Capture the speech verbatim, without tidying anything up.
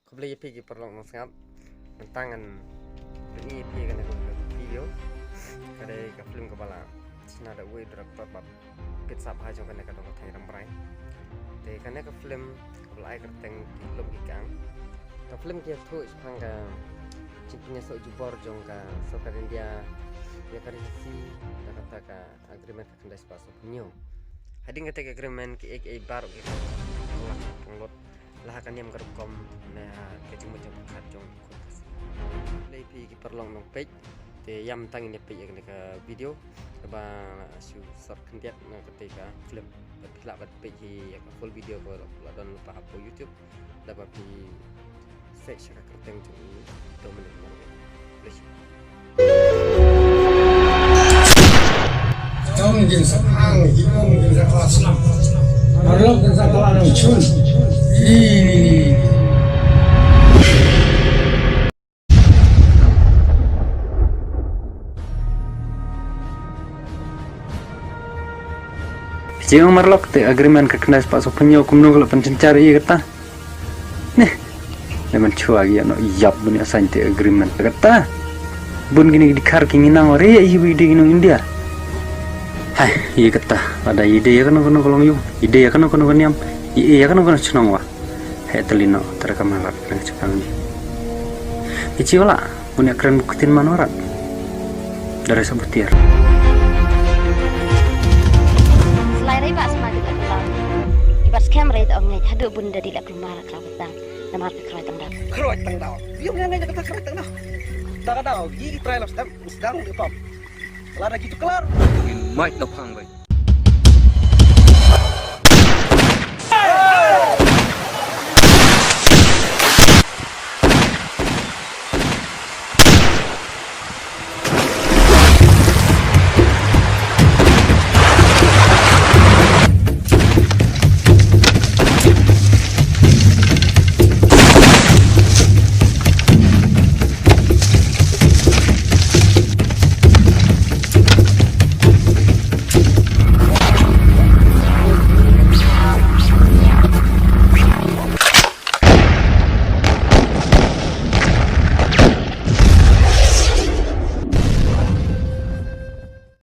Khublei ïa phi ki paralok nongsngap. Mynta ngan pyni ïa phi kane ka video. Ka dei ka film kaba la shna da uwei u director ba pit sap ha jong kane ka dong ka thaiñ Rambrai. Te kane ka film kaba la ai kyrteng Ki Lum Ki Kang. Ka film ka ïathuh shaphang ka jingpynïasoh jubor jong ka sorkar India ïa ka Ri Khasi da kata ka agreement ka khyndai spah sawphew hynñiew. Hadien kata ka agreement ki ei ki ei baroh ki la pynlut la ha ka niam ka rukom ne ha ka jingmut jingpyrkhat jong ki khun Khasi. Khublei phi ki paralok nongpeit, te ïa mynta ngin ïa peit ïa kane ka video kaba la shu sort khyndiat na kata ka film. Bad phi lah ban peit hi ïa ka full video kaba la don lypa hapoh YouTube. Lada phi search sha ka kyrteng jong u Dominic Marwei. Khublei shibun. Jong jin sa phang, jong jin sa kla slam. Marlok jin sa kla nang chun. Ni, ni, ni, ni. Jing marlok te agreement ka khyndai spah sawphew hynñiew kumno ka la pynjynjar ïa kata. Neh. Le man chwa ïa no ïap bun ïa sign te agreement kata. Bun kine ki dkhar ki ngi nang re ïa hi wi de ki nong India. Hai, ïa kata. Lada ïa de ïa kano kano ka long ïu. Ïa de ïa kano kano ka niam. Ïa ïa kano kano chnong wa. Hei, tali no, tara ka malat, kena chakang ni. Ichi wala, punya keren bukutin manorat. Dari sabutir. Slai rei ba sama di ka pelang. Ibat scam rei ta ong ngai, hadu bun da di la pelumar ka petang. Namar ka kroi tang dau. Kroi tang dau. Yung ngai ngai kata kroi tang dau. Da ka dau, yi trai lam sedang, sedang di pam. Lada gitu kelar. Mai lo phang bai.